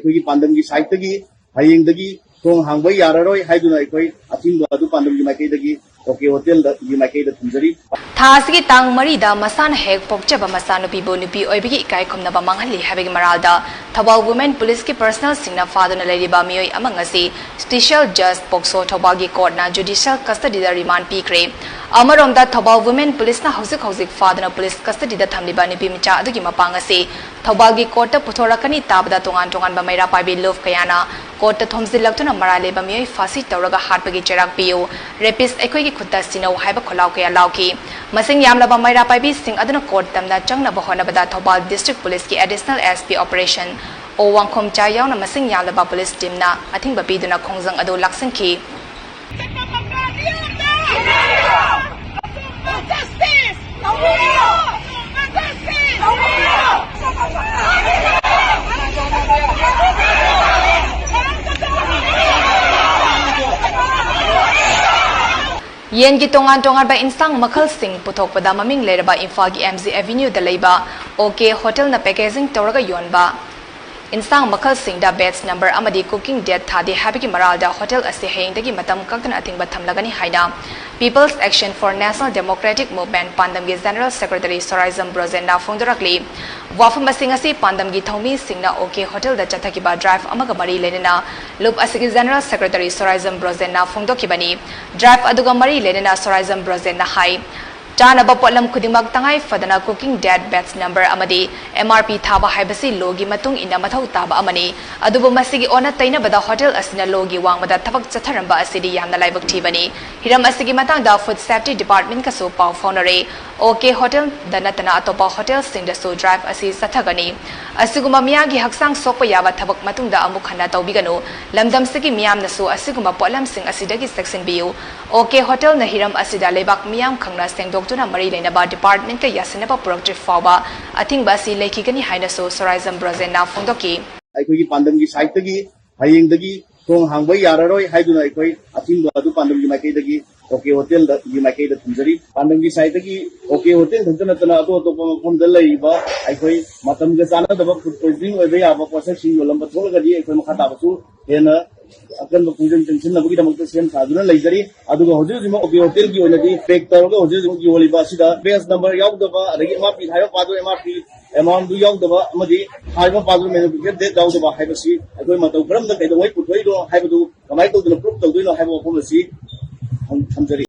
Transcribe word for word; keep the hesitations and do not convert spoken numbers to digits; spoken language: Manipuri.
ꯑꯩꯈꯣꯏꯒꯤ ꯄꯥꯟꯗꯝꯒꯤ ꯁꯥꯏꯠꯇꯒꯤ ꯍꯌꯦꯡꯗꯒꯤ ꯊꯣꯡ ꯍꯥꯡꯕ ꯌꯥꯔꯔꯣꯏ ꯍꯥꯏꯗꯨꯅ ꯑꯩꯈꯣꯏ ꯑꯊꯤꯡꯕ ꯑꯗꯨ ꯄꯥꯟꯗꯝꯒꯤ ꯃꯥꯏꯀꯩꯗꯒꯤ ꯑꯣ ꯀꯦ ꯍꯣꯇꯦꯜꯒꯤ ꯃꯥꯏꯀꯩꯗ ꯊꯝꯖꯔꯤ꯫ ꯊꯥ ꯑꯁꯤꯒꯤ ꯇꯥꯡ ꯃꯔꯤꯗ ꯃꯁꯥꯅ ꯍꯦꯛ ꯄꯣꯛꯆꯕ ꯃꯆꯥꯅꯨꯄꯤꯕꯨ ꯅꯨꯄꯤ ꯑꯣꯏꯕꯒꯤ ꯏꯀꯥꯏ ꯈꯨꯝꯅꯕ ꯃꯥꯡꯍꯜꯂꯤ ꯍꯥꯏꯕꯒꯤ ꯃꯔꯥꯜꯗ ꯊꯧꯕꯥꯜ ꯋꯨꯃꯦꯟ ꯄꯨꯂꯤꯁꯀꯤ ꯄꯔꯁꯅꯦꯜꯁꯤꯡꯅ ꯐꯥꯗꯨꯅ ꯂꯩꯔꯤꯕ ꯃꯤꯑꯣꯏ ꯑꯃ ꯉꯁꯤ ꯁ꯭ꯄꯤꯁꯤꯌꯦꯜ ꯖꯖ ꯄꯣꯛꯁꯣ ꯊꯧꯕꯥꯜꯒꯤ ꯀꯣꯔꯠꯅ ꯖꯨꯗꯤꯁꯤꯌꯦꯜ ꯀꯁꯇꯗꯤꯗ ꯔꯤꯃꯥꯟ ꯄꯤꯈ꯭ꯔꯦ꯫ ꯑꯃꯔꯣꯝꯗ ꯊꯧꯕꯥꯜ ꯋꯨꯃꯦꯟ ꯄꯨꯂꯤꯁꯅ ꯍꯧꯖꯤꯛ ꯍꯧꯖꯤꯛ ꯐꯥꯗꯨꯅ ꯄꯨꯂꯤꯁ ꯀꯁꯇꯗꯤꯗ ꯊꯝꯂꯤꯕ ꯅꯨꯄꯤ ꯃꯆꯥ ꯑꯗꯨꯒꯤ ꯃꯄꯥꯡ ꯑꯁꯤ ꯊꯧꯕꯥꯜꯒꯤ ꯀꯣꯔꯠꯇ ꯄꯨꯊꯣꯔꯛꯀꯅꯤ ꯇꯥꯕꯗ ꯇꯣꯉꯥꯟ ꯇꯣꯉꯥꯟꯕ ꯃꯩꯔꯥ ꯄꯥꯏꯕꯤ ꯂꯨꯞ ꯀꯌꯥꯅ ꯀꯣꯔꯠꯇ ꯊꯣꯝꯖꯤꯜꯂꯛꯇꯨꯅ ꯃꯔꯥꯜ ꯂꯩꯕ ꯃꯤꯑꯣꯏ ꯐꯥꯁꯤ ꯇꯧꯔꯒ ꯍꯥꯠꯄꯒꯤ ꯆꯩꯔꯥꯛ ꯄꯤꯌꯨ, ꯔꯦꯄꯤꯁ ꯑꯩꯈꯣꯏꯒꯤ ꯈꯨꯠꯇ ꯁꯤꯟꯅꯧ ꯍꯥꯏꯕ ꯈꯣꯜꯂꯥꯎ ꯀꯌꯥ ꯂꯥꯎꯈꯤ꯫ ꯃꯁꯤꯡ ꯌꯥꯝꯂꯕ ꯃꯩꯔꯥ ꯄꯥꯏꯕꯤꯁꯤꯡ ꯑꯗꯨꯅ ꯀꯣꯔꯠ ꯇꯝꯅ ꯆꯪꯅꯕ ꯍꯣꯠꯅꯕꯗ ꯊꯧꯕꯥꯜ ꯗꯤꯁꯇ꯭ꯔꯤꯛ ꯄꯨꯂꯤꯁꯀꯤ ꯑꯦꯗꯤꯁꯅꯦꯜ ꯑꯦꯁ ꯄꯤ ꯑꯣꯄꯔꯦꯁꯟ ꯑꯣ ꯋꯥꯡꯈꯣꯝꯆꯥ ꯌꯥꯎꯅ ꯃꯁꯤꯡ ꯌꯥꯝꯂꯕ ꯄꯨꯂꯤꯁ ꯇꯤꯝꯅ ꯑꯊꯤꯡꯕ ꯄꯤꯗꯨꯅ ꯈꯣꯡꯖꯪ ꯑꯗꯨ ꯂꯥꯛꯁꯤꯟꯈꯤ꯫ ꯌꯦꯟꯒꯤ ꯇꯣꯉꯥꯟ ꯇꯣꯉꯥꯟꯕ ꯏꯟꯁꯥꯡ ꯃꯈꯜꯁꯤꯡ ꯄꯨꯊꯣꯛꯄꯗ ꯃꯃꯤꯡ ꯂꯩꯔꯕ ꯏꯝꯐꯥꯜꯒꯤ ꯑꯦꯝ ꯖꯤ ꯑꯦꯚꯤꯅ꯭ꯌꯨꯗ ꯂꯩꯕ ꯑꯣ ꯀꯦ ꯍꯣꯇꯦꯜꯅ ꯄꯦꯀꯦꯖꯤꯡ ꯇꯧꯔꯒ ꯌꯣꯟꯕ ꯏꯟꯁꯥꯡ ꯃꯈꯜꯁꯤꯡꯗ ꯕꯦꯆ ꯅꯝꯕꯔ ꯑꯃꯗꯤ ꯀꯨꯀꯤꯡ ꯗꯦꯠ ꯊꯥꯗꯦ ꯍꯥꯏꯕꯒꯤ ꯃꯔꯥꯜꯗ ꯍꯣꯇꯦꯜ ꯑꯁꯤ ꯍꯌꯦꯡꯗꯒꯤ ꯃꯇꯝ ꯀꯛꯇꯅ ꯑꯊꯤꯡꯕ ꯊꯝꯂꯒꯅꯤ ꯍꯥꯏꯅ People's Action for National Democratic Movement ꯄꯥꯟꯗꯝꯒꯤ ꯖꯦꯅꯔꯦꯜ ꯁꯦꯀ꯭ꯔꯦꯇꯔꯤ ꯁꯣꯔꯥꯏꯖꯝ ꯕ꯭ꯔꯣꯖꯦꯟꯅ ꯐꯣꯡꯗꯣꯔꯛꯂꯤ꯫ ꯋꯥꯐꯝ ꯑꯁꯤꯡ ꯑꯁꯤ ꯄꯥꯟꯗꯝꯒꯤ ꯊꯧꯃꯤꯁꯤꯡꯅ ꯑꯣ ꯀꯦ ꯍꯣꯇꯦꯜꯗ ꯆꯠꯊꯈꯤꯕ ꯗ꯭ꯔꯥꯏꯚ ꯑꯃꯒ ꯃꯔꯤ ꯂꯩꯅꯅ ꯂꯨꯞ ꯑꯁꯤꯒꯤ ꯖꯦꯅꯔꯦꯜ ꯁꯦꯀ꯭ꯔꯦꯇꯔꯤ ꯁꯣꯔꯥꯏꯖꯝ ꯕ꯭ꯔꯣꯖꯦꯟꯅ ꯐꯣꯡꯗꯣꯛꯈꯤꯕꯅꯤ꯫ ꯗ꯭ꯔꯥꯏꯚ ꯑꯗꯨꯒ ꯃꯔꯤ ꯂꯩꯅꯅ ꯁꯣꯔꯥꯏꯖꯝ ꯕ꯭ꯔꯣꯖꯦꯟꯅ ꯍꯥꯏ, ꯆꯥꯅꯕ ꯄꯣꯠꯂꯝ ꯈꯨꯗꯤꯡꯃꯛ ꯇꯉꯥꯏ ꯐꯗꯅ ꯀꯨꯀꯤꯡ ꯗꯦꯠ, ꯕꯦꯆ ꯅꯝꯕꯔ ꯑꯃꯗꯤ ꯑꯦꯝ ꯑꯥꯔ ꯄꯤ ꯊꯥꯕ ꯍꯥꯏꯕꯁꯤ ꯂꯣꯒꯤ ꯃꯇꯨꯡ ꯏꯟꯅ ꯃꯊꯧ ꯇꯥꯕ ꯑꯃꯅꯤ꯫ ꯑꯗꯨꯕꯨ ꯃꯁꯤꯒꯤ ꯑꯣꯟꯅ ꯇꯩꯅꯕꯗ ꯍꯣꯇꯦꯜ ꯑꯁꯤꯅ ꯂꯣꯒꯤ ꯋꯥꯡꯃꯗ ꯊꯕꯛ ꯆꯠꯊꯔꯝꯕ ꯑꯁꯤꯗꯤ ꯌꯥꯝꯅ ꯂꯥꯏꯕꯛ ꯊꯤꯕꯅꯤ꯫ ꯍꯤꯔꯝ ꯑꯁꯤꯒꯤ ꯃꯇꯥꯡꯗ ꯐꯨꯗ ꯁꯦꯐꯇꯤ ꯗꯤꯄꯥꯔꯠꯃꯦꯟꯠꯀꯁꯨ ꯄꯥꯎ ꯐꯥꯎꯅꯔꯦ꯫ ꯑꯣ ꯀꯦ ꯍꯣꯇꯦꯜꯗ ꯅꯠꯇꯅ ꯑꯇꯣꯞꯄ ꯍꯣꯇꯦꯜꯁꯤꯡꯗꯁꯨ ꯗ꯭ꯔꯥꯏꯚ ꯑꯁꯤ ꯆꯠꯊꯒꯅꯤ꯫ ꯑꯁꯤꯒꯨꯝꯕ ꯃꯤꯌꯥꯝꯒꯤ ꯍꯛꯆꯥꯡ ꯁꯣꯛꯄ ꯌꯥꯕ ꯊꯕꯛ ꯃꯇꯨꯡꯗ ꯑꯃꯨꯛ ꯍꯟꯅ ꯇꯧꯕꯤꯒꯅꯨ꯫ ꯂꯝꯗꯝꯁꯤꯒꯤ ꯃꯤꯌꯥꯝꯅꯁꯨ ꯑꯁꯤꯒꯨꯝꯕ ꯄꯣꯠꯂꯝꯁꯤꯡ ꯑꯁꯤꯗꯒꯤ ꯆꯦꯛꯁꯤꯟꯕꯤꯌꯨ꯫ ꯑꯣ ꯀꯦ ꯍꯣꯇꯦꯜꯅ ꯍꯤꯔꯝ ꯑꯁꯤꯗ ꯂꯩꯕꯥꯛ ꯃꯤꯌꯥꯝ ꯈꯪꯅ ꯁꯦꯡꯗꯣꯛꯇꯨꯅ ꯃꯔꯤ ꯂꯩꯅꯕ ꯗꯤꯄꯥꯔꯠꯃꯦꯟꯠꯀ ꯌꯥꯁꯤꯟꯅꯕ ꯄꯨꯔꯛꯇ꯭ꯔꯤ ꯐꯥꯎꯕ ꯑꯊꯤꯡꯕ ꯑꯁꯤ ꯂꯩꯈꯤꯒꯅꯤ ꯍꯥꯏꯅꯁꯨ ꯁꯣꯔꯥꯏꯖꯝ ꯕ꯭ꯔꯣꯖꯦꯟꯅ ꯐꯣꯡꯗꯣꯛꯈꯤ꯫ ꯑꯩꯈꯣꯏꯒꯤ ꯄꯥꯟꯗꯝꯒꯤ ꯁꯥꯏꯠꯇꯒꯤ ꯍꯌꯦꯡꯗꯒꯤ ꯊꯣꯡ ꯍꯥꯡꯕ ꯌꯥꯔꯔꯣꯏ ꯍꯥꯏꯗꯨꯅ ꯑꯩꯈꯣꯏ ꯑꯊꯤꯡꯕ ꯑꯗꯨ ꯄꯥꯟꯗꯝꯒꯤ ꯃꯥꯏꯀꯩꯗꯒꯤ ꯑꯣ ꯀꯦ ꯍꯣꯇꯦꯜꯒꯤ ꯃꯥꯏꯀꯩꯗ ꯊꯝꯖꯔꯤ꯫ ꯄꯥꯟꯗꯝꯒꯤ ꯁꯥꯏꯠꯇꯒꯤ ꯑꯣ ꯀꯦ ꯍꯣꯇꯦꯜ ꯈꯛꯇ ꯅꯠꯇꯅ ꯑꯇꯣꯞ ꯑꯇꯣꯞꯄ ꯃꯐꯝꯗ ꯂꯩꯔꯤꯕ ꯑꯩꯈꯣꯏ ꯃꯇꯝꯒ ꯆꯥꯟꯅꯗꯕ ꯐꯨꯗ ꯄꯣꯏꯖꯅꯤꯡ ꯑꯣꯏꯕ ꯌꯥꯕ ꯄꯣꯠꯁꯛꯁꯤꯡ ꯌꯣꯜꯂꯝꯕ ꯊꯣꯛꯂꯒꯗꯤ ꯑꯩꯈꯣꯏ ꯃꯈꯥ ꯇꯥꯕꯁꯨ ꯍꯦꯟꯅ ꯑꯀꯟꯕ ꯈꯣꯡꯖꯪ ꯆꯪꯁꯤꯟꯅꯕꯒꯤꯗꯃꯛꯇ ꯁꯦꯝ ꯁꯥꯗꯨꯅ ꯂꯩꯖꯔꯤ꯫ ꯑꯗꯨꯒ ꯍꯧꯖꯤꯛ ꯍꯧꯖꯤꯛꯃꯛ ꯑꯣ ꯀꯦ ꯍꯣꯇꯦꯜꯒꯤ ꯑꯣꯏꯅꯗꯤ ꯄꯦꯛ ꯇꯧꯔꯒ ꯍꯧꯖꯤꯛ ꯍꯧꯖꯤꯛ ꯌꯣꯜꯂꯤꯕ ꯑꯁꯤꯗ ꯕꯦꯖ ꯅꯝꯕꯔ ꯌꯥꯎꯗꯕ, ꯑꯗꯒꯤ ꯑꯦꯝ ꯑꯥꯔ ꯄꯤ ꯍꯥꯏꯕ ꯄꯥꯗꯨ, ꯑꯦꯝ ꯑꯥꯔ ꯄꯤ ꯑꯦꯃꯥꯎꯟꯗꯨ ꯌꯥꯎꯗꯕ ꯑꯃꯗꯤ ꯍꯥꯏꯕ ꯄꯥꯗꯨ ꯃꯦꯅꯨꯐꯦꯛꯆꯔ ꯗꯦꯠ ꯌꯥꯎꯗꯕ ꯍꯥꯏꯕꯁꯤ ꯑꯩꯈꯣꯏ ꯃꯇꯧ ꯀꯔꯝꯅ ꯀꯩꯗꯧꯉꯩ ꯄꯨꯊꯣꯛꯏꯅꯣ ꯍꯥꯏꯕꯗꯨ ꯀꯃꯥꯏꯅ ꯇꯧꯗꯅ ꯄ꯭ꯔꯨꯐ ꯇꯧꯗꯣꯏꯅꯣ ꯍꯥꯏꯕ ꯋꯥꯐꯝ ꯑꯁꯤ ꯊꯝ-, ꯊꯝꯖꯔꯤ꯫